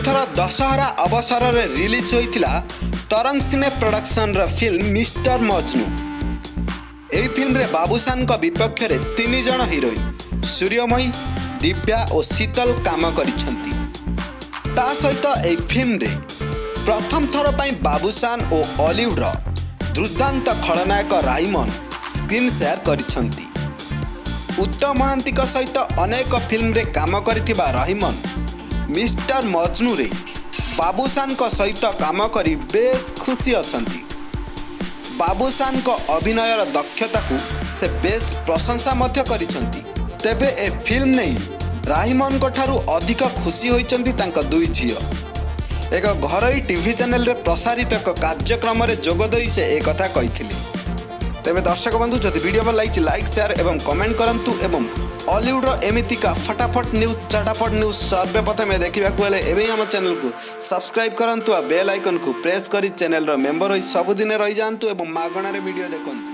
ଏଥର ଦଶହରା ଅବସରରେ ରିଲିଜ୍ ହୋଇଥିଲା ତରଙ୍ଗ ସିନେ ପ୍ରଡକ୍ସନର ଫିଲ୍ମ ମିଷ୍ଟର ମଜନୁ। ଏହି ଫିଲ୍ମରେ ବାବୁସାନଙ୍କ ବିପକ୍ଷରେ ତିନି ଜଣ ହିରୋଇନ୍ ସୂର୍ଯ୍ୟମୟୀ, ଦିବ୍ୟା ଓ ଶୀତଲ କାମ କରିଛନ୍ତି। ତା ସହିତ ଏହି ଫିଲ୍ମରେ ପ୍ରଥମ ଥର ପାଇଁ ବାବୁସାନ ଓ ଅଲିଉଡର ଦୁର୍ଦ୍ଦାନ୍ତ ଖଳନାୟକ ରାହିମନ ସ୍କ୍ରିନ୍ ସେୟାର କରିଛନ୍ତି। ଉତ୍ତମ ମହାନ୍ତିଙ୍କ ସହିତ ଅନେକ ଫିଲ୍ମରେ କାମ କରିଥିବା ରହିମନ ମିଷ୍ଟର ମଜନୁରେ ବାବୁସାନଙ୍କ ସହିତ କାମ କରି ବେଶ୍ ଖୁସି ଅଛନ୍ତି। ବାବୁସାନଙ୍କ ଅଭିନୟର ଦକ୍ଷତାକୁ ସେ ବେଶ୍ ପ୍ରଶଂସା ମଧ୍ୟ କରିଛନ୍ତି। ତେବେ ଏ ଫିଲ୍ମ ନେଇ ରାହିମନଙ୍କ ଠାରୁ ଅଧିକ ଖୁସି ହୋଇଛନ୍ତି ତାଙ୍କ ଦୁଇ ଝିଅ। ଏକ ଘରୋଇ ଟିଭି ଚ୍ୟାନେଲରେ ପ୍ରସାରିତ ଏକ କାର୍ଯ୍ୟକ୍ରମରେ ଯୋଗ ଦେଇ ସେ ଏକଥା କହିଥିଲେ। ତେବେ ଦର୍ଶକ ବନ୍ଧୁ, ଯଦି ଭିଡ଼ିଓ ଭଲ ଲାଗିଛି, ଲାଇକ୍, ସେୟାର ଏବଂ କମେଣ୍ଟ କରନ୍ତୁ ଏବଂ ଅଲିଉଡ଼ର ଏମିତିକା ଫଟାଫଟ ନ୍ୟୁଜ୍, ଚଟାପଟ ନ୍ୟୁଜ୍ ସର୍ବପ୍ରଥମେ ଦେଖିବାକୁ ହେଲେ ଏବେ ହିଁ ଆମ ଚ୍ୟାନେଲକୁ ସବସ୍କ୍ରାଇବ୍ କରନ୍ତୁ ଆଉ ବେଲ୍ ଆଇକନ୍କୁ ପ୍ରେସ୍ କରି ଚ୍ୟାନେଲର ମେମ୍ବର ହୋଇ ସବୁଦିନେ ରହିଯାଆନ୍ତୁ ଏବଂ ମାଗଣାରେ ଭିଡ଼ିଓ ଦେଖନ୍ତୁ।